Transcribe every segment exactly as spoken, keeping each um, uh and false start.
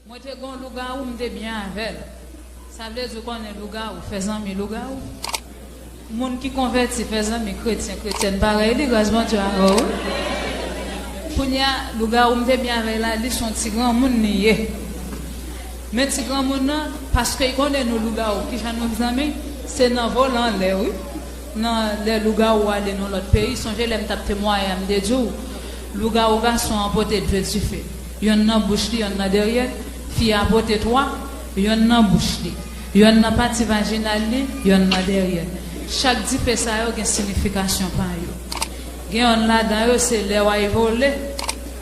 Mwen te gen yon lougawou, m te byen avè l. Sa vle di, ou konnen lougawou, fè zanmi lougawou. Moun ki konvèti, fè zanmi kretyen, kretyèn parèy li, gras Bondye avè w, wi. Kounye a, lougawou m te byen avè l la, li se yon ti granmoun li ye. Men ti granmoun nan, paske l konnen nou lougawou, kijan nou zanmi, se nan volan anlè, wi. Nan lè lougawou ale nan lòt peyi, sonje lè m t ap temwaye a, m te di w, lougawou gason an pote de dife. Yonn nan bouch li, yonn nan dèyè. Fi a pote twa, yonn nan bouch li, yonn nan pati vajinal li, yonn nan dèyè. Chak dife sa yo gen siyifikasyon pa yo. Gen yonn ladan yo, se lè w al vole,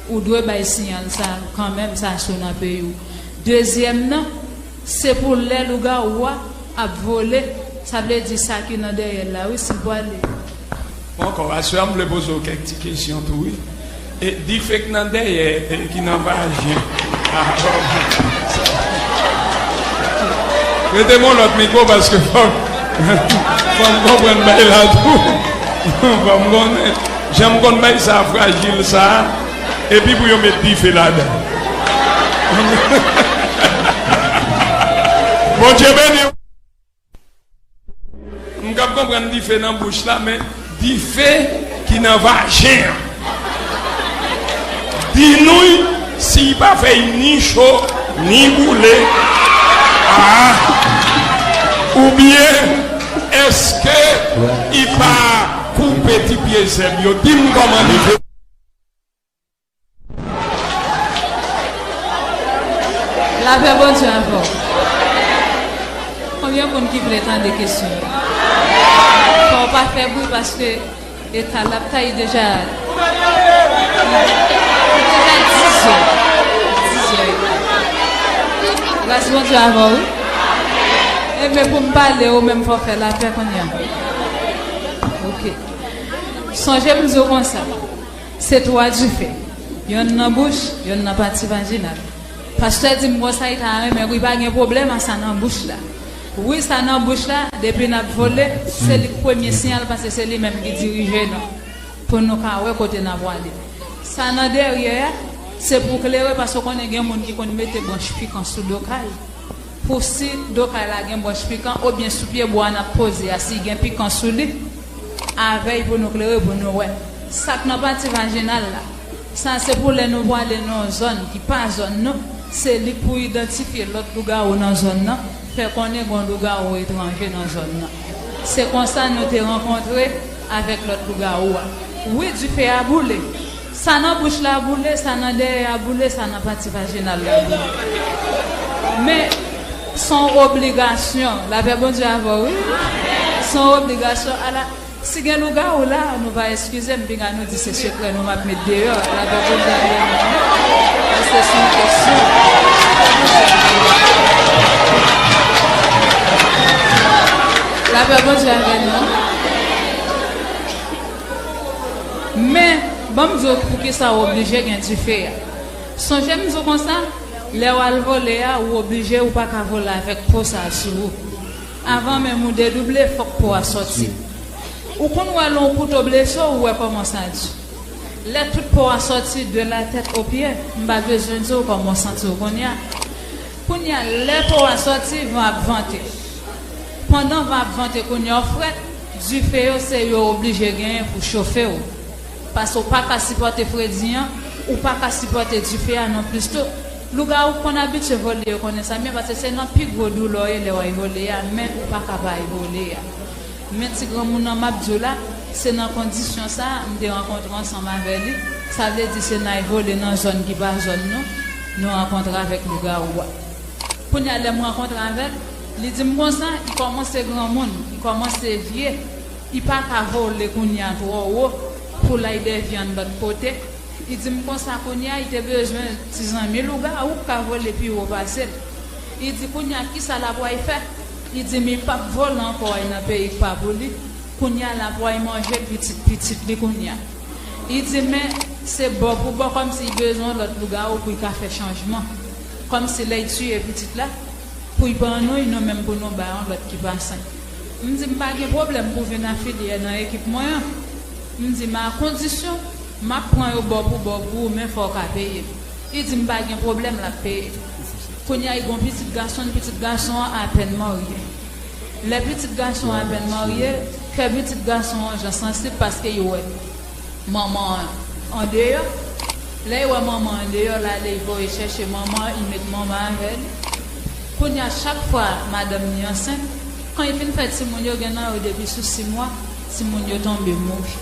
ou dwe bay siyal sa kanmenm, sa sou nan peyi w. Dezyèm nan, se pou lè lougawou a ap vole, sa vle di sa ki nan dèyè l la, wi, si l pwale. Bon, ankò, aswè a, m vle poze w kèk ti kesyon tou, wi. E dife k nan dèyè, e ki nan vajen. Ah, bon. Rete m yon lòt mikwo, paske fò, fò m konprann bay la tou. Fò m konnen. Jan m konn bay sa frajil sa, epi pou yo met dife ladan. Bondye beni w. M kab konprann dife nan bouch la, men dife ki nan vajen an. Di nou si l pa fè l ni cho, ni boule. Ah. Oubyen, èske l pa koupe ti pye zèb yo? Di m kòman dife. Lapè Bondye avè w. Konbyen moun ki vle tande kesyon yo? Fò w pa fè bri paske eta l ap ta, li deja, li deja dizè. Dizè. Gras Bondye avè w, wi. Ebyen, pou m pale, ou menm fò w fè lapè kounye a. Ok. Sonje m di w konsa. Se twa dife. Yonn nan bouch, yonn nan pati vajinal. Pastè di m konsa, li ta renmen, wi, pa gen pwoblèm a sa nan bouch la. Wi, sa nan bouch la, depi n ap vole, se li k premye siyal, paske se li menm ki dirije nou, pou nou ka wè kote n ap prale. Sa nan dèyè a, se pou klere, paske w konnen gen moun ki konn mete branch pikan sou do kay. Pou si do kay la gen branch pikan, oubyen sou pye bwa n ap poze a, si gen pikan sou li, avè l pou nou klere, pou nou wè. Sa k nan pati vajinal la, sa se pou lè nou prale nan yon zòn ki pa zòn nou, se li k pou idantifye lòt lougawou nan zòn nan, fè konnen gen yon lougawou etranje nan zòn nan. Se konsa nou te rankontre avèk lòt lougawou a. Wi, dife a boule. Sa nan bouch la boule, sa nan dèyè a boule, sa nan pati vajinal la boule. Men, se yon obligasyon. Lapè Bondye avè w, wi. Se yon obligasyon. Ala, si gen lougawou la, nou va eskize m, pinga nou di se sekrè nou m ap met deyò. Lapè Bondye avè nou. Paske se yon kesyon. Lapè Bondye avè nou. Men, ban m di w poukisa w oblije gen dife a. Sonje m di w konsa, lè w al vole a, ou oblije, ou pa ka vole avèk po sa a sou ou. Avan menm ou dedouble, fòk po a sòti. Ou konn wè lè yon kouto blese w, ou wè kòman sa di. Lè tout po a sòti, de la tèt o pye, m pa bezwen di w kòman w santi w kounye a. Kounye a, lè po a sòti, van ap vante. Pandan van ap vante kounye a, w frèt, dife yo se yo oblije genyen pou chofe w. Paske w pa ka sipòte fredi an, ou pa ka sipòte dife a non plis tou. Lougawou konn abitye vole, yo konnen sa byen, paske se nan pi gwo doulè w ye lè w al vole a, men ou pa ka pa al vole a. Men ti granmoun nan m ap di w la, se nan kondisyon sa a m te rankontre ansanm avè li. Sa vle di se nan al vole nan zòn ki pa zòn nou, nou rankontre avèk lougawou a. Kounye a lè m rankontre avè l, li di m konsa, li kòmanse granmoun, li kòmanse vye, li pa ka vole kounye a twò wo pou l al dèvye yon lòt kote. Li di m konsa kounye a, li te bezwen ti zanmi lougawou k ka vole pi wo pase l. Li di kounye a, kisa l ap pral fè? Li di m li p ap vole ankò al nan peyi k pa pou li. Kounye a, l ap pral manje pitit pitit li kounye a. Li di, men se bò pou bò, kòmsi li bezwen yon lòt lougawou pou li ka fè chanjman. Kòmsi lè li tiye pitit la, pou li pa annuiy nou menm pou nou bay yon lòt ki pa sen. M di, m pa gen pwoblèm pou w vin afilye nan ekip mwen an. M di, men a kondisyon, m ap pran yo bò pou bò pou ou, men fò w ka peye m. Li di m pa gen pwoblèm, l ap peye. Kounye a, li gen yon pitit gason, pitit gason an apèn marye. Lè pitit gason an apèn marye, kè pitit gason an jan sansib paske li wè manman an andeyò. Lè li wè manman an andeyò, l ale, li voye chèche manman an, li met manman an avè li. Kounye a, chak fwa madanm li ansent, kan li fin fè timoun yo, gen nan yo depi sou sis mwa, timoun yo tonbe mouri.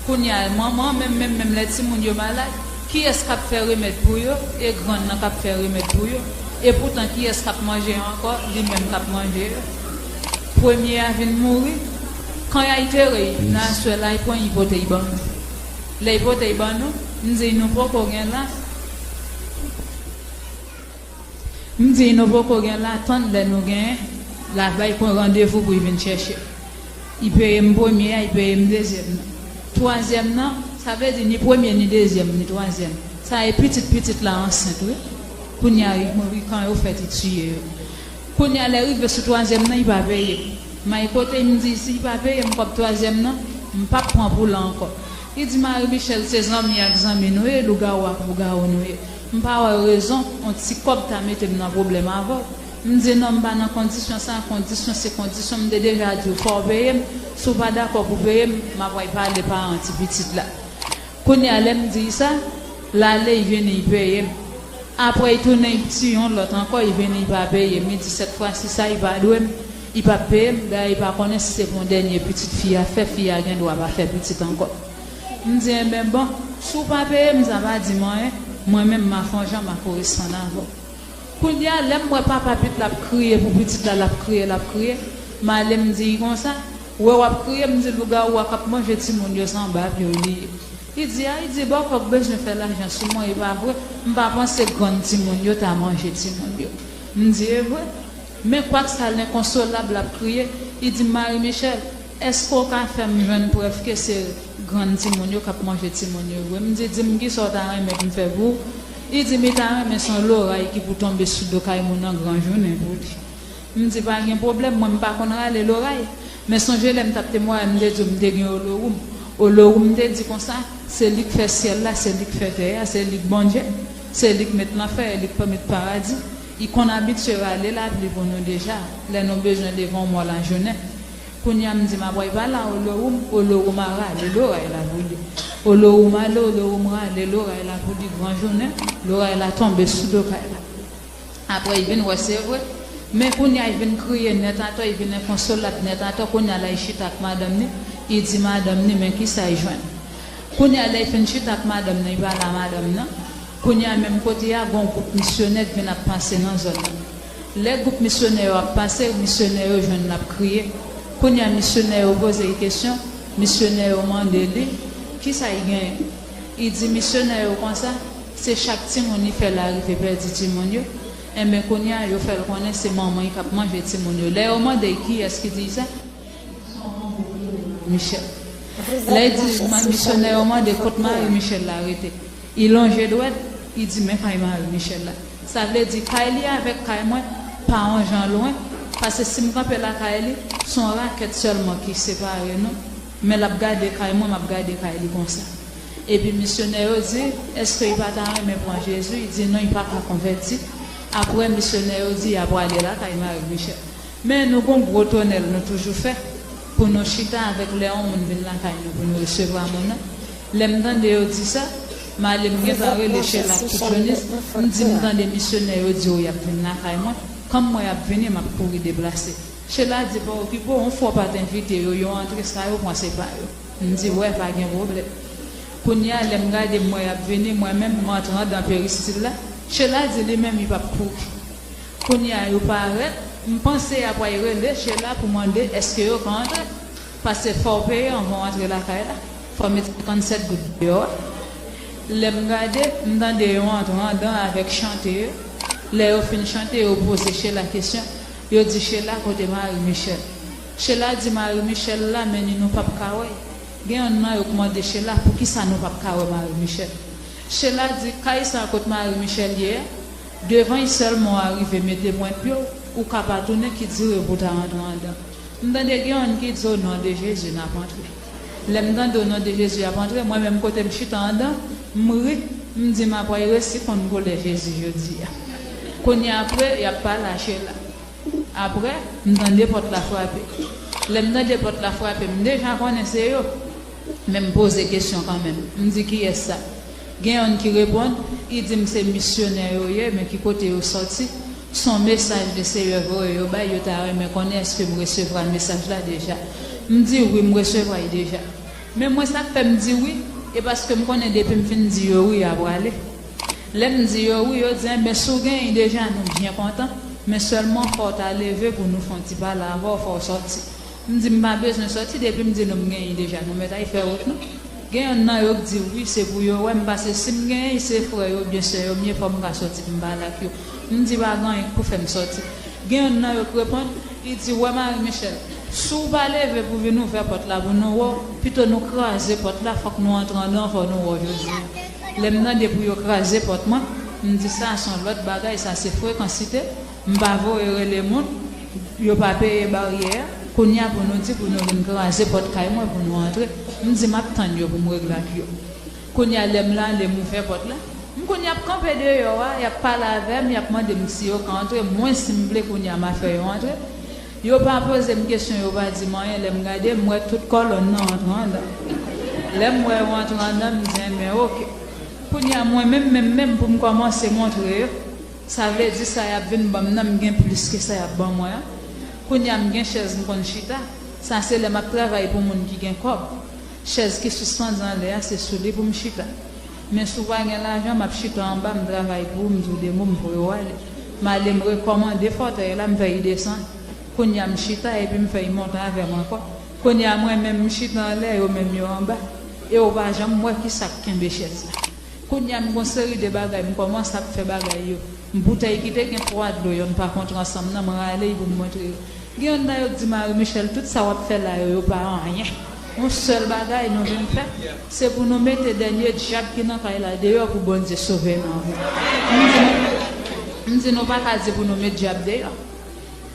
Kounye a, manman an menm, menm, menm lè timoun yo malad, kiyès k ap fè remèd pou yo? E grann nan k ap fè remèd pou yo. E poutan, kiyès k ap manje yo ankò? Li menm k ap manje yo. Premye a vin mouri. Kan y al antere l, nan aswè la, li pran, li pote l ban nou. Lè li pote l ban nou, m di nou poko gen la. M di nou poko gen la, tann lè nou genyen, l a bay pran randevou pou l vin chèche. Li peye m premye a, li peye m dezyèm nan. Twazyèm nan, sa vle di ni premye, ni dezyèm, ni twazyèm. Sa e pitit pitit la ansent, wi. Kounye a, li mouri kan yo fèt, li tiye yo. Kounye a, lè rive sou twazyèm nan, li pa peye m. May kote m di, si li pa peye m kòb twazyèm nan, m p ap pran pou l ankò. Li di, Marie Michel, se zanmi ak zanmi nou ye, lougawou ak lougawou nou ye. M pa wè rezon yon ti kòb ta mete m nan pwoblèm avè w. M di non, m pa nan kondisyon sa, kondisyon se kondisyon, m te deja di w fò w peye m, si w pa dakò pou peye m, m ap al pale paran ti pitit la. Kounye a, lè m di l sa, l ale, li vini, li peye m. Apre, li tounen, li tiye yon lòt ankò, li vini, li pa peye m. Li di, sèt fwa si sa, li pa dwe m, li p ap peye m, dayè, li pa konnen si se pou yon dènye pitit fi a fè, fi a gen dwa pa fè pitit ankò. M di, enben, bon, si w pa peye m, sa pa di m anyen, mwen menm, m a fè yon jan, m a koresponn avè w. Kounye a, lè m wè papa pitit la ap kriye pou pitit la, l ap kriye, l ap kriye, m ale m di l konsa, wè w ap kriye, m di lougawou a k ap manje timoun yo se anba pye w li ye. Li di, a, li di, bòkò k bezwen fè lajan sou mwen, e pa vre, m pa panse grann timoun yo ta manje timoun yo. M di, e vre, men kwak sa l enkonsolab, l ap kriye, li di m, Marie Michel, èske w ka fè m jwenn prèv ke se grann timoun yo k ap manje timoun yo vre? M di, di m kisa w ta renmen pou m fè pou ou? Li di m li ta renmen se yon loray ki pou tonbe sou do kay moun nan gran jounen pou li. M di, pa gen pwoblèm, mwen m pa konn rale loray. Men sonje lè m t ap temwaye, m te di w m te gen Olowoum. Olowoum te di konsa, se li k fè syèl la, se li k fè tè a, se li k Bondye, se li k met lanfè, e li k pa met paradi. Li konn abitye rale lapli pou nou deja, lè nou bezwen leve yon mò lajounen. Kounye a m di m ap al pale a Olowoum, Olowoum a rale loray la pou li. Olowoum ale, Olowoum rale loray la pou li gran jounen, loray la tonbe sou do kay la. Apre, li vin wè se vre. Men kounye a, li vin kriye nèt atò, li vin enkonsolab nèt atò. Kounye a la, li chita ak madanm ni, li di madanm ni, men kisa li jwenn. Kounye a, lè li fin chita ak madanm nan, li pale a madanm nan. Kounye a, menm kote a, gen yon gwoup misyonè k vin ap pase nan zòn nan. Lè gwoup misyonè yo ap pase, misyonè yo jwenn l ap kriye. Kounye a, misyonè yo poze l kesyon, misyonè yo mande li, kisa li genyen? Li di misyonè yo konsa, se chak timoun li fè l arive pèdi timoun yo. Enben, kounye a, yo fè l konnen se manman l k ap manje timoun yo. Lè yo mande l kiyès ki di l sa, Michel. Lè l di, ma-, misyonè yo mande kot Marie Michel la rete. Li lonje dwèt, li di men kay Marie Michel la. Sa vle di kay li avèk kay mwen pa yon jan lwen, paske si m kanpe lakay li, se yon rakèt sèlman ki separe nou, men l ap gade kay mwen, m ap gade kay li konsa. Epi misyonè yo di, èske li pa ta renmen pran Jezi? Li di non, li pa ka konvèti. Apre, misyonè yo di, y a prale lakay Marie Michel. Men nou gon gwo tonèl nou toujou fè pou nou chita avèk lè yon moun vin lakay nou pou nou resevwa moun nan. Lè m tande yo di sa, m ale m gentan rele Chela ak Pythonis, m di m tande misyonè yo di yo y ap vin lakay mwen. Kòm mwen y ap vini, m ap kouri deplase. Chela di pa okipe w, yon fwa w pa t envite yo, yo antre sa yo pran se pa yo. M di wè, pa gen pwoblèm. Kounye a, lè m gade m wè y ap vini, mwen menm, m antre anndan peristil la. Chela di li menm li p ap kouri. Kounye a, yo parèt, m panse y ap al rele Chela pou mande èske yo ka antre. Paske fò w peye anvan w antre lakay la. Fò w met senkannsèt goud deyò a. Lè m gade, m tande yo antre anndan avèk chante yo. Lè yo fin chante, yo poze Chela kesyon. Yo di Chela kote Marie Michel. Chela di Marie Michel la, men ni nou p ap ka wè l. Gen yonn nan yo k mande Chela poukisa nou p ap ka wè Marie Michel. Chela di kay sa kot Marie Michel ye a, devan l sèlman w arive mete pwent pye w, ou ka pa tounen ki dire pou w ta rantre anndan. M tande gen yonn ki di o non de Jezi n ap antre. Lè m tande o non de Jezi y ap antre, mwen menm kote m chita anndan, m ri, m di m ap al resi konn koulè Jezi jodi a. Kounye a apre, y ap pale a Sheila. Apre, m tande pòt la frape. Lè m tande pòt la frape, m deja konnen se yo. Men m poze kesyon kanmenm. M di, "Kiyès sa?" Gen yonn ki reponn, li di m se misyonè yo ye, men ki kote yo sòti? Se yon mesaj Leseyè voye yo bay, yo ta renmen konnen èske m resevwa mesaj la deja. M di, "Wi, m resevwa l deja." Men mwen, sa k fè m di wi, e paske m konnen depi m fin di yo wi, y a prale. Lè m di yo wi, yo di, "Enben, si w genyen deja, nou byen kontan, men sèlman fò w ta leve pou nou fè yon ti pale avè w, fò w sòti." M di, "M pa bezwen sòti, depi m di nou m genyen deja, nou mèt al fè wout nou." Gen yonn nan yo k di wi, se pou yo wè m, paske si m genyen, se frè yo oubyen sè yo m ye, fò m ka sòti pou m pale ak yo. M di, "Pa gen anyen k pou fè m sòti." Gen yonn nan yo k reponn, li di, "Wè Marie Michèle, si w pa leve pou vin ouvè pòt la pou nou wè w, pito nou kraze pòt la, fòk nou antre anndan, fò nou wè w jodi a." Lè m tande pou yo kraze pòt mwen, m di, "Sa se yon lòt bagay, sa se frekansite." M pa voye rele moun, yo pa peye baryè a. Kounye a pou nou di pou nou vin kraze pòt kay mwen pou nou antre. M di, "M ap tann yo pou m regle ak yo." Kounye a, lè m la, lè m ouvè pòt la, m konn y ap kanpe deyò a, y ap pale avè m, y ap mande m si yo ka antre, mwen si m vle, kounye a m a fè yo antre. Yo pa poze m kesyon, yo pa di m anyen, lè m gade, m wè tout kòlòn nan antre anndan. Lè m wè yo antre anndan, m di, "Enben, oke." Kounye a, mwen menm, menm, menm pou m kòmanse montre yo, sa vle di sa y ap vin ban m nan, m gen plis ke sa y ap ban mwen an. Kounye a, m gen chèz m konn chita, sa se lè m ap travay pou moun ki gen kòb. Chèz ki sispann anlè a, se sou li pou m chita. Men si w pa gen lajan, m ap chita anba, m travay pou ou, m di w de mo, m voye w ale. M ale, m rekòmande fòtèy la, m fè y desann. Kounye a, m chita epi m fè y monte avè m ankò. Kounye a, mwen menm, m chita anlè, yo menm yo anba. E w pa janm wè ki sa k kenbe chèz la. Kounye a, m gon seri de bagay, m kòmanse ap fè bagay yo. M boutèy ki te gen twa dlo, yonn pa kontre ansanm nan, m rale y pou m montre yo. Gen yonn nan yo k di Marie Michèle, "Tout sa w ap fè la yo, yo pa anyen. Yon sèl bagay nou vin fè, se pou nou mete dènye dyab ki nan kay la deyò pou Bondye sove nou ankò." M di, "Nou, m di, nou pa ka di pou nou met dyab deyò."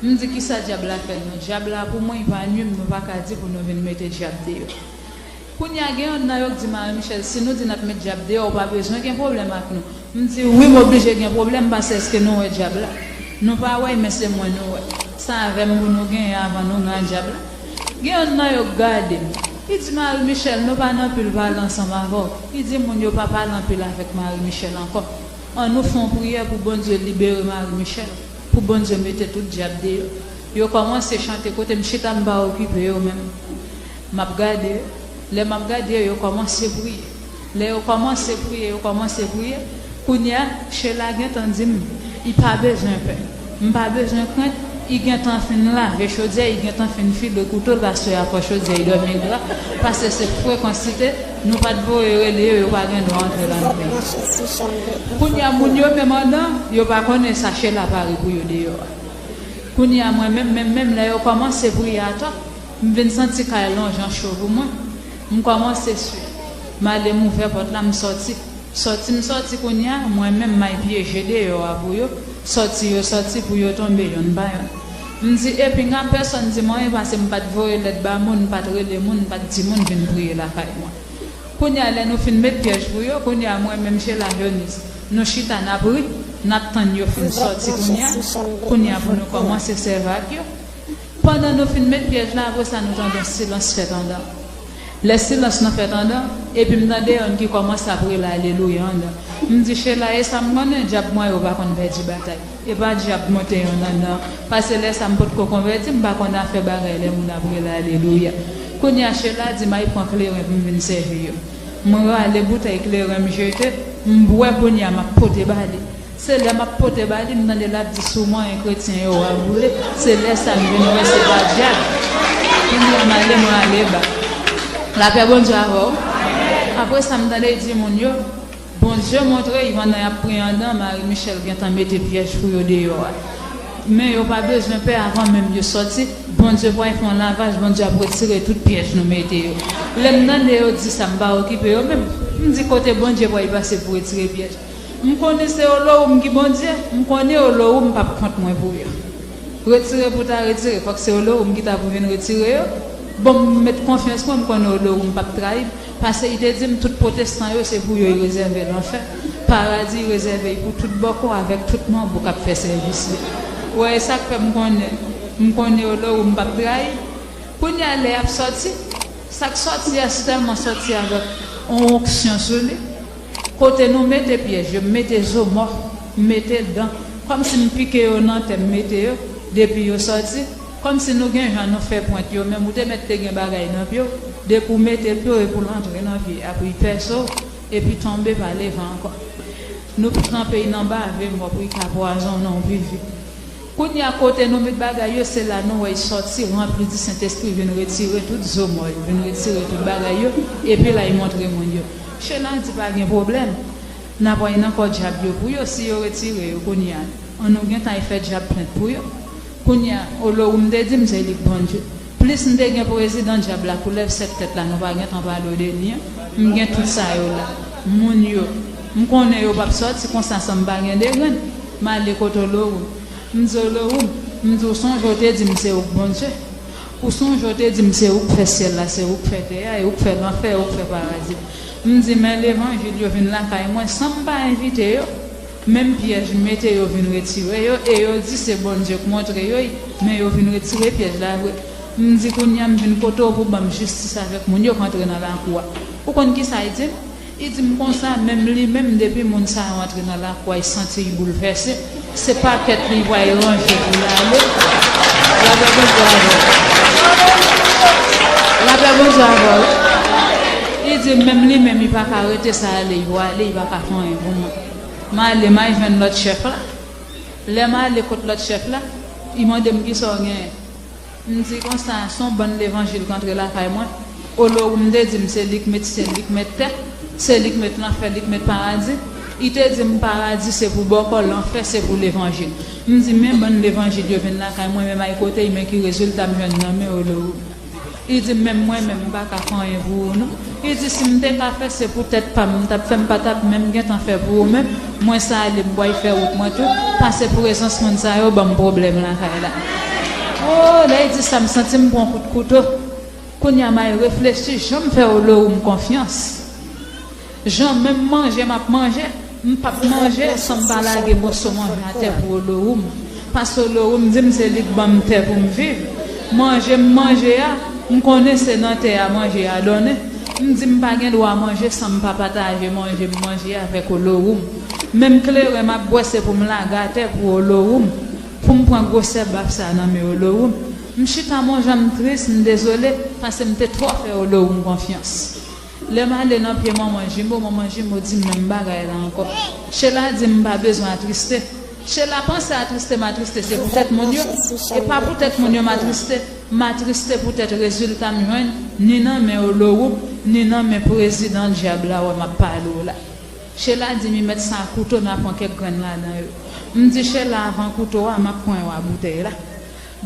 M di, "Kisa dyab la fè nou? Dyab la pou mwen, li pa nwi m, nou pa ka di pou nou vin mete dyab deyò." Kounye a, gen yonn nan yo k di Marie Michèle, "Si nou di n ap met dyab deyò, ou pa bezwen gen pwoblèm ak nou." M di, "Wi, m oblije gen pwoblèm, paske èske nou wè dyab la? Nou pa wè l, men se mwen nou wè. Se avè m pou nou genyen avan nou gen dyab la." Gen yonn nan yo k gade m. Li di, "Marie Michèle, nou pa nan pil pale ansanm avè w." Li di, "Moun yo pa pale anpil avèk Marie Michèle ankò. An nou fè yon priyè pou Bondye libere Marie Michèle, pou Bondye mete tout dyab deyò." Yo kòmanse chante, kote m chita, m pa okipe yo menm. M ap gade yo. Lè m ap gade yo, yo kòmanse priye. Lè yo kòmanse priye, yo kòmanse priye. Kounye a, Sheila gentan di m, "Li pa bezwen pè. M pa bezwen krent. Li gentan fin lave chodyè, li gentan fin file kouto l, paske a fè chodyè, li dòmi gra, paske se frekansite, nou pa t voye rele yo, yo pa gen dwa antre la nan peyi." Kounye a, moun yo menm anndan, yo pa konnen sa Sheila pare pou yo deyò a. Kounye a, mwen menm, menm, menm lè yo kòmanse priye atò, m vin santi kay lonjan cho pou mwen. M kòmanse swe. M ale, m ouvè pòt la, m sòti. Sòti m sòti kounye a, mwen menm m al pyeje deyò a pou yo. Sòti yo sòti pou yo tonbe yonn pa yonn. M di, epi nga pèsonn di m anyen, paske m pa t voye lèt ba moun, m pa t rele moun, m pa t di moun vin priye lakay mwen. Kounye a, lè nou fin met pyèj pou yo, kounye a, mwen menm Sheila Jonis, nou chita n ap ri, n ap tann yo fin sòti kounye a, kounye a pou nou kòmanse sèvi ak yo. Pandan nou fin met pyèj la, apre sa nou tande yon silans fèt anndan. Lè silans nan fèt anndan, epi m tande yonn ki kòmanse ap rele alelouya anndan. M di, "Sheila, e sa m konnen, dyab mwen yo pa konn pèdi batay. E pa dyab monte yonn anndan, paske lè sa m potko konvèti, m pa konn afè bagay lè moun ap rele alelouya." Kounye a Sheila di m al pran kleren pou m vin sèvi yo. M rale boutèy kleren m jete, m bwè kounye a m ap pote ba li. Se lè m ap pote ba li, m tande l ap di, "Si w manyen kretyen yo, w a boule." Se lè sa m vin wè se pa dyab. Kounye a m ale, m rale ba. Lapè Bondye avè w. Apre sa, m tande l di moun yo, Bondye montre y pandan y ap priye anndan, Marie Michèle gentan mete pyèj pou yo deyò a. Men yo pa bezwen pè, avan menm yo sòti, Bondye pral fè yon lavaj, Bondye ap retire tout pyèj nou mete yo. Lè m tande yo di sa, m pa okipe yo menm. M di, "Kote Bondye pral pase pou retire pyèj?" M konnen se Olowoum ki Bondye, m konnen Olowoum p ap kont mwen pou yo. Retire pou ta retire, fòk se Olowoum ki ta pou vin retire yo. Bon, m met konfyans mwen, m konnen Olowoum p ap trayi m, paske li te di m tout pwotestan yo se pou yo li rezève lanfè. P Paradi rezève pou tout bòkò avèk tout manbo k ap fè sèvis li. Ou wè, e sa k fè m konnen, m konnen Olowoum p ap trayi. Kounye a, lè y ap sòti, sa k sòti a, se tèlman sòti avèk yon onksyon sou li. Kote nou mete pyèj yo, m mete zo mò, m mete dan. Kòmsi m pike yo nan tè, m mete yo, depi yo sòti. Kòmsi nou gen jan nou fè pwent yo, menm ou te mèt te gen bagay nan pye w, depi w mete pye w epi w antre nan pye, apre l pèse w, epi tonbe pa leve ankò. Nou kanpe y nan bave mò pou y ka pwazonnen w pi vit. Kounye a, kote nou met bagay yo, se la nou wè y sòti, ranpli di Sentespri, vin retire tout zo mò yo, vin retire tout bagay yo, epi la y montre moun yo. Chela di pa gen pwoblèm, n ap wè y nan kò dyab yo pou yo, si yo retire yo kounye a, ann nou gentan y fè dyab plent pou yo. Kounye a, Olowoum te di m se li k Bondye. Plis m te gen prezidan dyab la, koulèv sèt tèt la, nou pa gentan pale w de li an. M gen tout sa yo la. Moun yo, m konnen yo p ap sòti konsa san m pa gen de grenn. M ale kote Olowoum. M di Olowoum, m di w sonje w te di m se ou k Bondye. Ou sonje w te di m se ou k fè syèl la, se ou k fè tè a, e ou k fè lanfè, ou k fè paradi. M di men levanjil yo vin lakay mwen san m pa envite yo. Menm pyèj m mete yo vin retire yo, e yo di se Bondye k montre yo y, men yo vin retire pyèj la vre. M di kounye a m vin kote w pou ban m jistis avèk moun yo k antre nan lakou a. Ou konn kisa y di m? Li di m konsa, menm li menm, depi moun sa yo antre nan lakou a, li santi l boulvèse. Se pakèt li pral ranje pou l ale. Lapè Bondye avè w. Lapè Bondye avè w. Li di m menm li menm, li pa ka rete sa ale, li pral ale, li pa ka fè anyen pou mwen. M ale, m al jwenn lòt chèf la. Lè m ale kot lòt chèf la, li mande m kisa w genyen. M di konsa, se yon bann levanjil k antre lakay mwen. Olowoum te di m se li k met syèl, li k met tè, se li k met lanfè, li k met paradi. Li te di m paradi se pou bòkò, lanfè se pou levanjil. M di men bann levanjil yo vin lakay mwen, men m al kote y, men ki rezilta m jwenn nan men Olowoum. Li di m menm mwen menm m pa ka fè anyen pou ou non. Li di si m te ka fè se pou tèt pa m m t ap fè, m pa t ap menm gentan fè pou ou menm. Mwen sa ale m pral fè wout mwen tou, pase prezans moun sa yo ban m pwoblèm lakay la. O, lè l di sa m santi m pran kout kouto. Kounye a m al reflechi jan m fè Olowoum konfyans. Jan menm manje m ap manje, m p ap manje san m pa lage moso manje atè pou Olowoum. Paske Olowoum di m se li k ban m tè pou m viv. Manje m manje a, m konnen se nan tè a manje a donnen. M di m pa gen dwa manje san m pa pataje manje m manje avèk Olowoum. Menm kleren m ap bwè se pou m lage atè pou Olowoum. Pou m pran gwosè baf sa nan men Olowoum. M chita m yon jan m tris, m dezole, paske m te twò fè Olowoum konfyans. Lè m ale nan pye manman Jimo, manman Jimo di m menm bagay la ankò. Chela di m m pa bezwen atriste. Chela panse atriste m atriste se poutèt moun yo. E pa poutèt moun yo m atriste. M atriste poutèt rezilta m jwenn ni nan men Olowoum, ni nan men prezidan dyab la wè m ap pale w la. Chela di m li mèt sa kouto n a pran kèk grenn ladan yo. M di Chela avan kouto a m ap pran yon a boutèy la.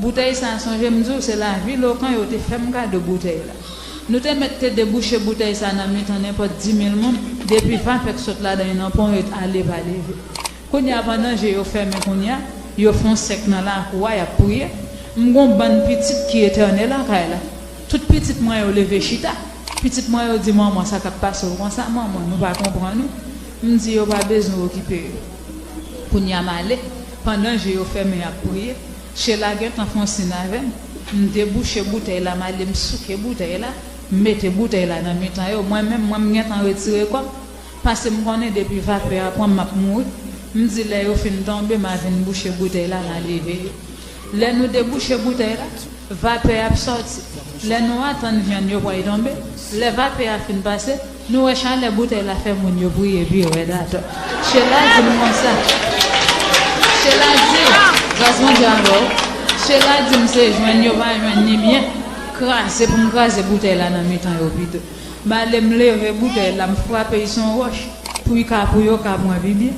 Boutèy sa a sonje m di w se lavi Lokan yo te fè m kado boutèy la. Nou te mèt te debouche boutèy sa a nan mitan nenpòt dimil moun, depi vapè k sot ladan l nan pon yo ale pa leve. Kounye a pandan je yo fèmen kounye a, yo fè yon sèk nan lakou a y ap priye. M gen yon bann pitit ki etène lakay la. Tout pitit mwen yo leve chita. Pitit mwen yo di manman sa k ap pase w konsa manman nou pa konprann ou. M di yo pa bezwen okipe yo. Kounye a m ale, pandan je yo fèmen y ap priye. Chela gentan fè yon siy avè m. M debouche boutèy la, m ale m souke boutèy la, m mete boutèy la nan mitan yo. Mwen menm, mwen m gentan retire kò m, paske m konnen depi vapè a pran m, m ap mouri. M di lè yo fin tonbe, m a vin bouche boutèy la, m a leve yo. Lè nou debouche boutèy la, vapè ap sòti. Lè nou atann vyann yo pral tonbe, lè vapè a fin pase, nou wè chalè boutèy la fè moun yo priye pi rèd atò. Chela di m konsa. Chela di, gras Bondye avè w. Chela di m se jwenn yo pa jwenn ni byen. Kraze pou m kraze boutèy la nan mitan yo pito. M ale m leve boutèy la, m frape l sou yon wòch pou l ka, pou yo ka pran pi byen.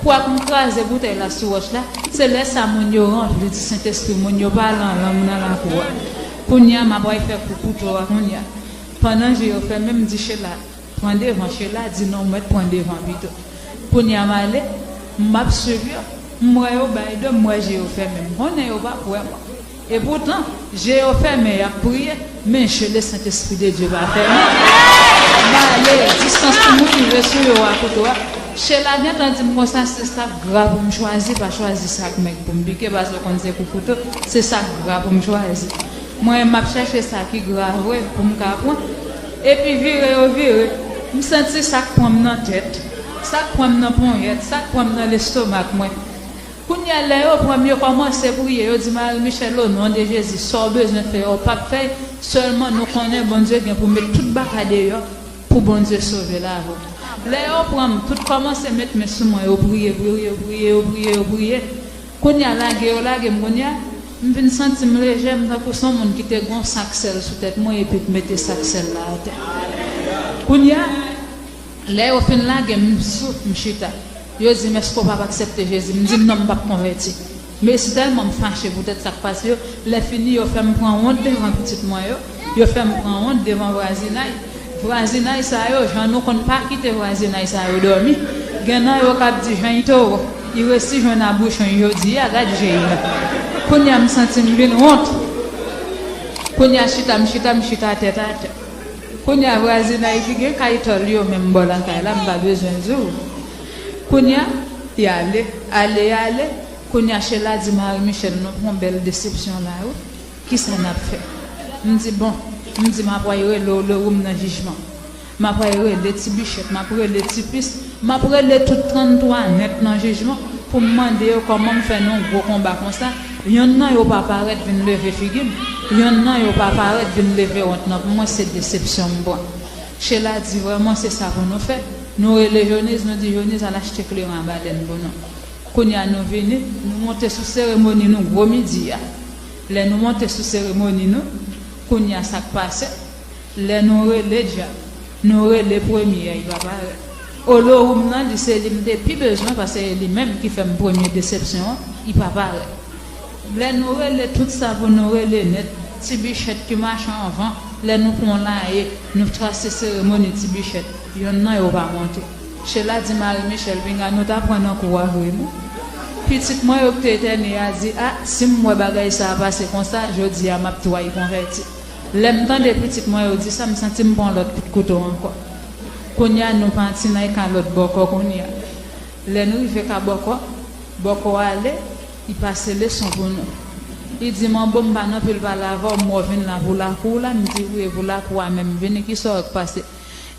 Kwak m kraze boutèy la sou wòch la, se lè sa moun yo ranpli di Sentespri, moun yo pale an lang nan lakou a. Kounye a m ap pral fè kou kouto a kounye a. Pandan je yo fèmen, m di Chela pran devan, Chela di non, m mèt pran devan pito. Kounye a m ale, m ap swiv yo, m wè yo bay do, m wè je yo fèmen, m konnen yo p ap wè mwen. Epoutan, je yo fèmen, y ap priye, men je le Saint-Esprit de Dieu pa fèmen. M ale, distans pou m rive sou yo a kouto a, Chela gentan di m konsa, se sa k gra pou m chwazi, pa chwazi sa k mèg pou m pike, paske w konn se kou kouto, se sa k gra pou m chwazi. Mwen, m ap chèche sa ki gra vre pou m ka pran. Epi vire yo vire, m santi sa k pran m nan tèt, sa k pran m nan ponyèt, sa k pran m nan lestomak mwen. Kounye a, lè yo pran m, yo kòmanse priye, yo di, Marie Michelle, o non de Jezi, sa w bezwen fè a, w p ap fè l, sèlman nou konnen Bondye gen pou met tout baka deyò pou Bondye sove lavi w. Lè yo pran m, tout kòmanse met men sou mwen, yo priye, priye, yo priye, yo priye, yo priye. Kounye a, lage yo lage m, kounye a, m vin santi m lejè, m tankou se yon moun ki te gen yon sak sèl sou tèt mwen, epi k mete sak sèl la atè. Kounye a, lè yo fin lage m, m sou, m chita. Yo di m, èske w p ap aksepte Jezi? M di, non, m p ap konvèti. Men si tèlman m fache poutèt sa k pase yo, lè fini, yo fè m pran wont devan pitit mwen yo, yo fè m pran wont devan vwazinay. Vwazinay sa yo, jan nou konn pa kite vwazinay sa yo dòmi, gen nan yo k ap di, jan i toro, i resi jwenn abouchon jodi a, gad je i la. Kounye a, m santi m vin wont. Kounye a, chita, m chita, m chita tèt atè. Kounye a, vwazinay ki gen kay tòl yo menm bò lakay la, m pa bezwen di w. Kounye a, y ale, ale, y ale. Kounye a, Chela di, Marie Michelle, nou pran bèl desepsyon la, wi. Kisa n ap fè? M di, bon, m di, m ap pral rele w, le ou m nan jijman. M ap pral rele Ti Bichèt, m ap rele Ti Pis, m ap rele tout tranntwa nèt nan jijman pou m mande yo kòman m fè nan yon gwo konba konsa, yonn nan yo pa parèt vin leve figi m, yonn nan yo pa parèt vin leve wont nan pou mwen, se desepsyon m pran. Chela di, vrèman, se sa pou nou fè. Nou rele Joniz, nou di, Joniz, al achte kleren a balèn pou nou. Kounye a, nou vini, nou monte sou seremoni nou gwo midi a. Lè nou monte sou seremoni nou, kounye a, sa k pase? Lè nou rele dyab, nou rele premye a, li pa parèt. Olowoum nan, li se li m te pi bezwen, paske e li menm ki fè m premye desepsyon an, li pa parèt. Lè nou rele tout sa pou nou rele nèt, Ti Bichèt ki mache anvan, lè nou pran laye, nou trase seremoni Ti Bichèt, yonn nan yo pa monte. Chela di, Marie Michelle, pinga nou ta pran nan kou a vre, non. Pitit mwen yo ki te etène a di, a, si m wè bagay sa a pase konsa, jodi a m ap tway konvèti. Lè m tande pitit mwen yo di sa, m santi m pran lòt kout kouto ankò. Kounye a, nou pati nan kalòt bòkò kounye a. Lè n rive ka bòkò, bòkò ale, li pase leson pou nou. Li di, manbo, m pa nan pil pale avè w, m wè w vin la pou lakou w la, m di, wi, e pou lakou a menm, vini, kisa w wè k pase?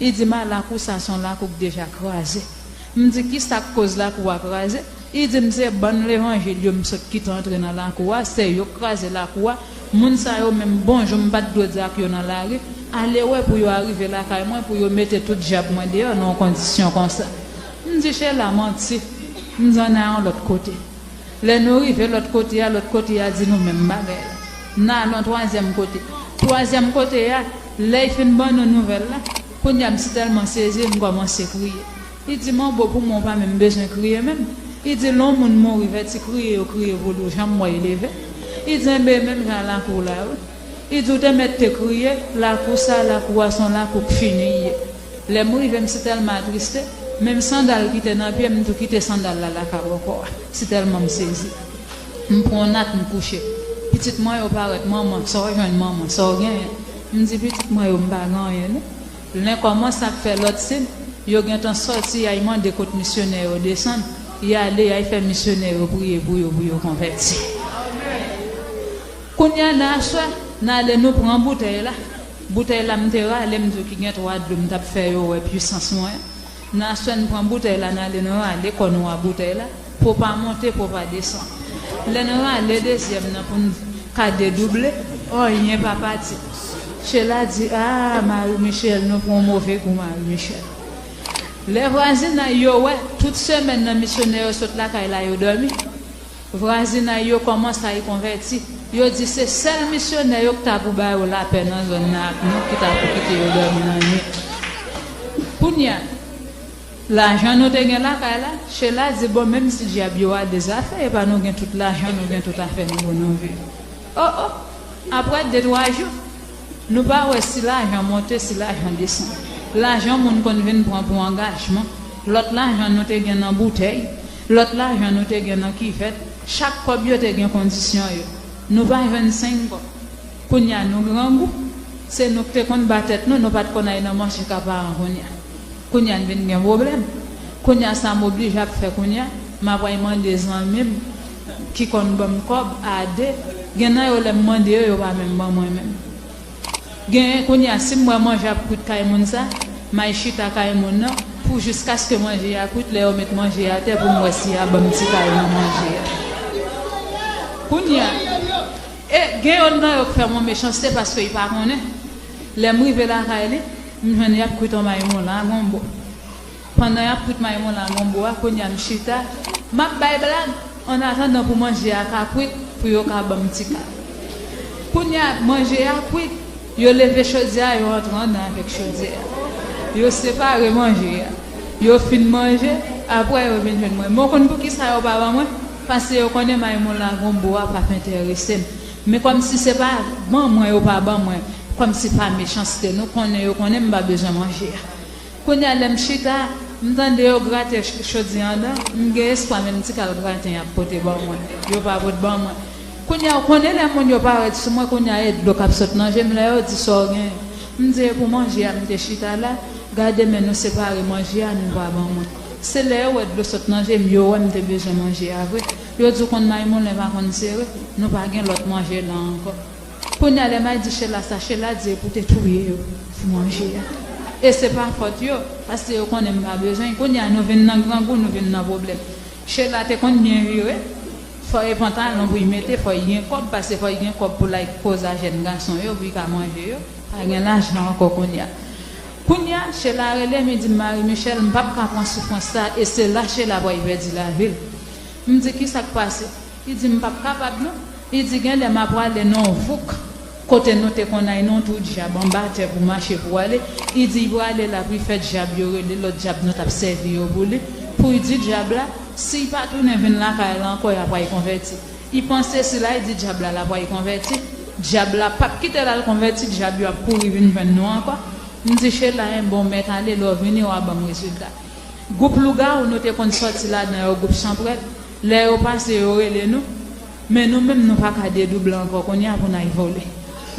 Li di m, a, lakou sa se yon lakou k deja kraze. M di, kisa k koz lakou a kraze? Li di m, se bann levanjil yo m sot kite antre nan lakou a, se yo k kraze lakou a. Moun sa yo menm, bonjou m pa t dwe di ak yo nan lari. Ale wè pou yo arive lakay mwen, pou yo mete tout dyab mwen deyò nan yon kondisyon konsa. M di, Chela, manti. M di, ann al yon lòt kote. Lè nou rive lòt kote a, lòt kote a di nou menm bagay la. N al yon twazyèm kote. Twazyèm kote a, lè y fin ban nou nouvèl la, kounye a m si tèlman sezi, m kòmanse kriye. Li di, manbo, pou mwen, w pa menm bezwen kriye menm. Li di, lè yon moun mouri, vèti kriye yo kriye pou li, w janm wè y leve. Li di, enben, menm jan lakou w la, wi. Li di, w te mèt te kriye, lakou sa, lakou a, se yon lakou k fini l ye. Lè m rive, m si tèlman atriste, menm sandal ki te nan pye m, m tou kite sandal la lakay bòkò a. Si tèlman m sezi. M pran yon nat, m kouche. Pitit mwen yo parèt, manman, sa w jwenn, manman, sa w genyen? M di, pitit mwen yo, m pa gen anyen, non. Lè kòmanse ap fè lòt siy, yo gentan sòti, y al mande kot misyonè yo desann. Y ale, y al fè misyonè yo priye pou yo, pou yo konvèti. Kounye a, nan aswè, n ale, nou pran boutèy la. Boutèy la, m te rale, m di w ki gen twa dlo, m t ap fè yo wè pwisans mwen. Nan aswè, n pran boutèy la, n ale, n rale kò nou a boutèy la, pou w pa monte, pou w pa desann. Lè n rale dezyèm nan pou n ka dedouble, anyen pa pati. Chela di, a, Marie Michelle, nou pran move kou, Marie Michelle. Lè vwazinay yo wè, tout semèn nan misyonè yo sot lakay la, yo dòmi. Vwazinay yo kòmanse al konvèti. Yo di se sèl misyonè yo ki ta pou ba yo lapè nan zòn nan ak nou ki ta pou kite yo dòmi nan nwit. Kounye a, lajan nou te gen lakay la, Chela di, bon, menm si dyab yo ale, zafè, e pa nou gen tout lajan, nou gen tout afè nou pou nou viv. O, o, apre de twa jou, nou pa wè si lajan monte, si lajan desann. Lajan moun konn vin pran pou angajman. Lòt lajan nou te gen nan boutèy, lòt lajan nou te gen nan kivèt. Chak kòb yo te gen kondisyon yo. Nou pa jwenn senk kòb. Kounye a nou grangou. Se nou ki te konn ba tèt nou, nou pa t konn al nan mache ka paran kounye a. Kounye a n vin gen pwoblèm. Kounye a sa m oblije ap fè kounye a, m ap al mande zanmi m ki konn ban m kòb a de. Gen nan yo lè m mande yo, yo pa menm ban mwen menm. Gen kounye a si m wè manje ap kwit kay moun sa, m al chita kay moun nan pou jiskaske manje a kwit, lè yo met manje a atè pou m wè si y a ban m ti kal nan manje a. Kounye a, e gen yonn nan yo k fè m yon mechanste paske li pa konnen. Lè m rive lakay li, m jwenn y ap kwit yon mayi moun la gonbo. Pandan y ap kwit mayi moun la gonbo a, kounye a m chita, m ap bay blag, annatandan pou manje a ka kwit, pou yo ka ban m ti kal. Kounye a, manje a kwit, yo leve chodyè a, yo antre anndan avèk chodyè a. Yo separe manje a. Yo fin manje, apre yo vin jwenn mwen. Men w konn poukisa yo pa ban mwen? Paske yo konnen mayi moun la gonbo a p ap enterese m. Men kòmsi se pa ban mwen yo pa ban mwen, kòmsi pa mechanste, nou konnen yo konnen m pa bezwen manje a. Kounye a lè m chita, m tande yo grate ch- chodyè anndan, m gen espwa menm ti kal graten y ap pote ban mwen, yo pa pot ban mwen. Kounye a ou konnen lè moun yo parèt sou mwen, kounye a e dlo k ap sot nan je m lè yo di sa w genyen. M di e pou manje a m te chita la, gade men nou separe manje a nou pa ban mwen. Se lè yo wè dlo sot nan je m, yo wè m te bezwen manje a vre. Yo di w konn Maymoulen pa konn sere, nou pa gen lòt manje la ankò. Kounye a lè m al di Chela sa, Chela di e pou te touye yo pou manje a. E se pa fòt yo, paske yo konnen m pa bezwen. Kounye a nou vin nan grangou, nou vin nan pwoblèm. Chela te konn byen vire, fò e pantalon pou y mete, fò y gen kòb, paske fò y gen kòb pou l al koze a jèn gason yo, pou y ka manje yo. Pa gen lajan ankò kounye a. Kounye a, Chela rele m, li di m, Marie Michelle, m p ap ka pran soufrans sa, e se la Chela pral pèdi lavi l. M di, kisa k pase? Li di, m p ap kapab non. Li di, gen lè m ap prale nan yon vouk, kote nou te konn al nan yon twou dyab anba tè pou mache pou ale. Li di, l prale la pou l fè dyab yo rele lòt dyab nou t ap sèvi yo pou li, pou l di dyab la, si l pa tounen vin lakay la ankò, l ap pral konvèti. Li panse si l al di dyab la, l ap pral konvèti, dyab la p ap kite l al konvèti, dyab yo ap kouri vin jwenn nou ankò. M di, Chela, enben w mèt ale, lè w vini, w a ban m rezilta. Gwoup lougawou nou te konn sòti ladan yo, gwoup chanpwèl, lè yo pase, yo rele nou, men nou menm, nou pa ka dedouble ankò kounye a pou n al vole.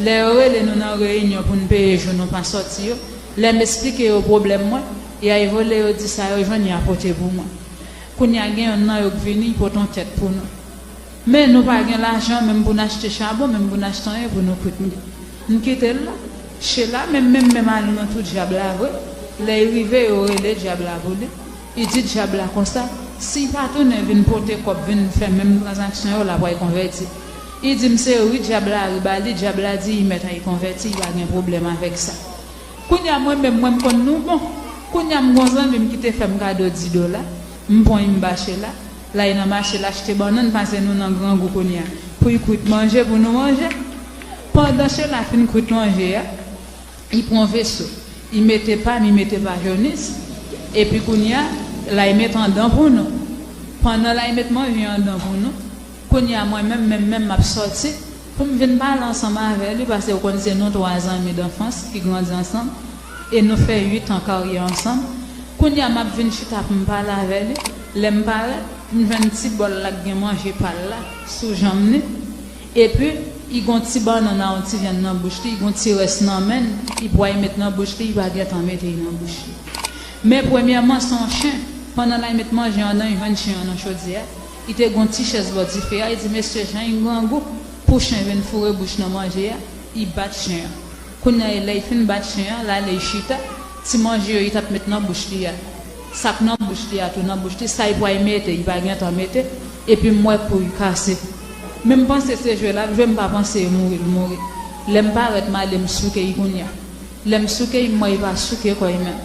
Lè yo rele nou nan reyinyon pou n peye jou nou pa sòti yo, lè m esplike yo pwoblèm mwen, y al vole, yo di sa yo jwenn, y a pote pou mwen. Kounye a, gen yonn nan yo k vini, pote yon tèt pou nou. Men nou pa gen lajan menm pou n achte chabon, menm pou n achte anyen pou nou kwit li. M kite l la. Chela menm, menm, menm al nan twou dyab la vre. Lè l rive, yo rele dyab la pou li. Li di dyab la konsa, si l pa tounen vin pote kòb, vin fè menm tranzaksyon yo, l ap pral konvèti. Li di m se ri dyab la ri ba li, dyab la di li mèt al konvèti, li pa gen pwoblèm avèk sa. Kounye a mwen menm, mwen m konn nou bon. Kounye a m gon zanmi m ki te fè m kado di dola. M pran l m ba Chela. L al nan mache l achte bannann, paske nou nan grangou kounye a. Pou l kwit manje pou nou manje. Pandan Chela fin kwit manje a, li pran veso. Li mete pa m, li mete pa Jonis. Epi kounye a, l al met anndan pou nou. Pandan l al met manje anndan pou nou, kounye a mwen menm, menm, menm m ap sòti pou m vin pale ansanm avè li, paske ou konn se nou twa zanmi danfans ki grandi ansanm, e nou fè uit an karyè ansanm. Kounye a m ap vin chita pou m pale avè li. Lè m parèt, m jwenn ti bòl la k gen manje pa l la sou janm li. Epi, li gon ti bannann a yon ti vyann nan bouch li, li gon ti rès nan men l, li pral met nan bouch li, li pa gentan mete l nan bouch li. Men premyèman, se yon chen. Pandan l al met manje anndan, li jwenn chen an nan chodyè a. Li te gon ti chèz bò dife a, li di, mesye, jan li grangou, pou chen vin foure bouch nan manje a, li bat chen an. Kounye a, lè li fin bat chen an, l ale li chita, ti manje yo li t ap met nan bouch li a, sa k nan bouch li a tou nan bouch li, sa li pral mete, li pa gentan mete, epi m wè kou li kase. Men m panse se jwe l ap jwe, m pa panse e mouri l mouri. Lè m parèt, m ale, m souke li kounye a. Lè m souke li, m wè li pa souke kò li menm.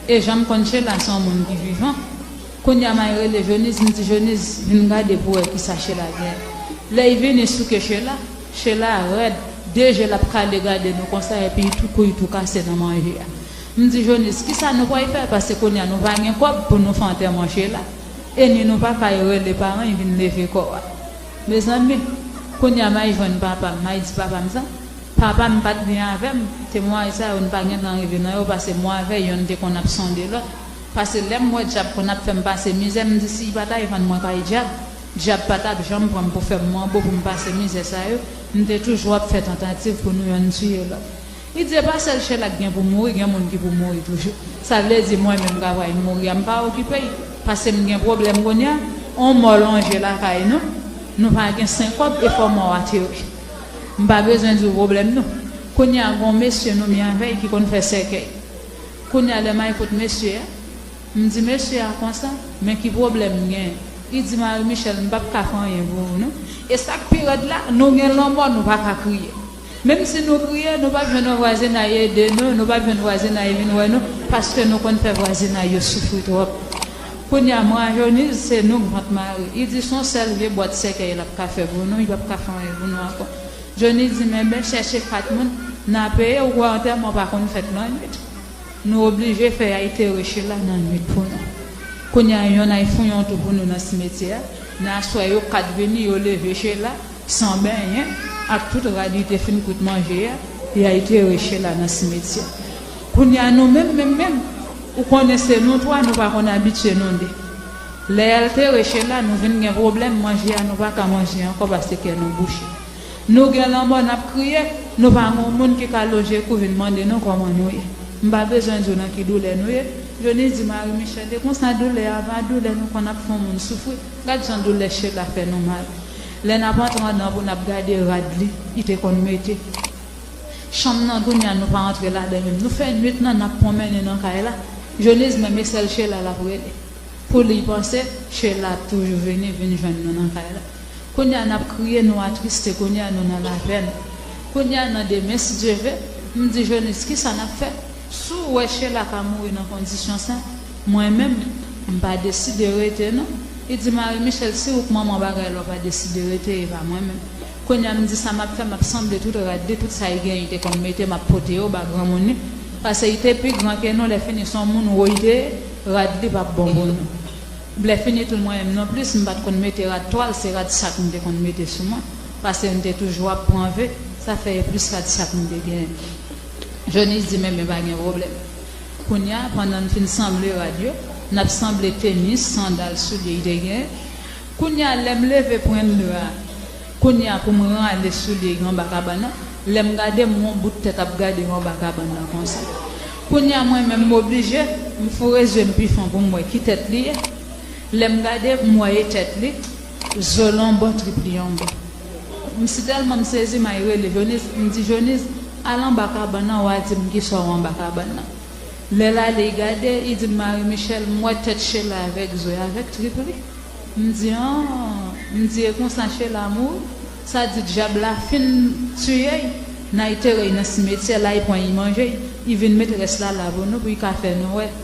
E jan m konn Chela, se yon moun ki vivan. Kounye a, m al rele Jonis, m di, Jonis, vin gade pou w wè kisa Chela gen. Lè li vini souke Chela, Chela rèd, de je l ap kale gade nou konsa, epi li tou kou, li tou kase nan manje a. M di, Jonis, kisa nou pral fè? Paske kounye a, nou pa gen kòb pou nou fè antèman Chela. E ni nou pa ka rele paran l vin leve kò a. Mezanmi, kounye a, m al jwenn papa m, m al di papa m sa. Papa m pa t byen avè m. Temwayaj sa yo, n pa gentan rive nan yo, paske mwen avè yonn te konn ap sonde lòt. Paske lè m wè dyab konn ap fè m pase mizè, m di si l pa t al vann mwen kay dyab, dyab pa t ap janm pran m pou fè m manbo pou m pase mizè sa yo, m te toujou ap fè tantativ pou nou yonn tiye lòt. Li di, e pa sèl Shella k gen pou mouri, gen moun ki pou mouri toujou. Sa vle di mwen menm m ka pral mouri a, m pa okipe l, paske m gen pwoblèm kounye a. On mò lonje lakay nou, nou pa gen senk kòb, e fò mò a tere. M pa bezwen di w pwoblèm nou. Kounye a gon mesye nou mi avè l ki konn fè sèkèy. Kounye a lè m al kot mesye a, m di mesye a konsa, men ki pwoblèm m gen? Li di, Marie Michelle, m p ap ka fè anyen pou ou non. E sa k pi rèd la, nou gen lanmò, nou pa ka kriye. Menm si nou kriye, nou p ap jwenn yon vwazinay ede nou, nou p ap jwenn vwazinay vin wè nou, paske nou konn fè vwazinay yo soufri twòp. Kounye a m rajeuni, se nou k vant mare. Li di se yon sèl vye bwat sèkèy l ap ka fè pou nou, li p ap ka fè anyen pou nou ankò. Johnny di, men ben chèche kat moun, n a peye, ou kwè antèman pa konn fèt nan nwit. Nou oblije fè y al tere Shella nan nwit pou nou. Kounye a yonn al fouye yon tou pou nou nan simetyè a. Nan aswè yo kat vini, yo leve Shella san benyen, ak tout rad li te fin kwit manje a, y al tere Shella nan simetyè. Kounye a nou menm, menm, menm, ou konnen se nou twa, nou pa konn abitye nou de. Lè y al tere Shella, nou vin gen pwoblèm, manje a nou pa ka manje ankò paske kè nou bouche. Nou gen lanmò, n ap kriye, nou pa gen yon moun ki ka lonje kou vin mande nou kòman nou ye. M pa bezwen di w nan ki doulè nou ye. Johnny di, Marie Michelle, e konsa doulè a va, doulè nou konn ap fè yon moun soufri. Gad jan doulè Shella fè nou mal. Lè n ap antre anndan pou n ap gade rad li, li te konn mete. Chanm nan kounye a nou pa antre ladan menm. Nou fè nwit nan n ap pwonmennen nan kay la. Johnny di, men e sèl Shella l ap rele. Pou li panse, Shella ap toujou vini, vin jwenn nou nan kay la. Kounye a n ap kriye, nou atriste, kounye a nou nan lapèn. Kounye a nan demen, si Dye ve, m di Jonis, kisa n ap fè? Si w wè Shella ka mouri nan kondisyon sa, mwen menm, m pa deside rete non. Li di, Marie Michelle, si ou k manman bagay la, w pa deside rete, e pa mwen menm. Kounye a m di sa m ap fè, m ap sanble tout rad li, tout sa li genyen li te konn mete, m ap pote yo ba granmoun li. Paske li te pi gran ke nou, lè fini se yon moun wo li te ye, rad li p ap bon pou nou. Lè fini tou mwen menm non plis, m pa t konn mete rad twal, se rad sak m te konn mete sou mwen. Paske m te toujou ap pran ve, sa fè e plis rad sak m te genyen. Jonis di, men, men pa gen pwoblèm. Kounye a, pandan n fin sanble rad yo, n ap sanble tenis, sandal, soulye li te genyen. Kounye a, lè m leve pran dra a, kounye a, pou m rale soulye anba kabann nan, lè m gade, m wè yon bout tèt ap gade m anba kabann nan konsa. Kounye a, mwen menm, m oblije, m foure zye m pi fon pou m wè ki tèt li ye. Lè m gade, m wè e tèt li, zo l anbò, trip li anbò. M si tèlman m sezi, m al rele Jonis, m di, Jonis, al anba kabann nan, w a di m kisa w wè anba kabann nan. Lè l ale, l gade, li di m, Marie Michelle, m wè tèt Shella avèk zo l, avèk trip li. M di, an, m di, e konsa Shella mouri? Sa di dyab la fin tiye l, n al tere l nan simetyè, la l pran l manje l, li vin met rès la la pou nou, pou l ka fè nou wè.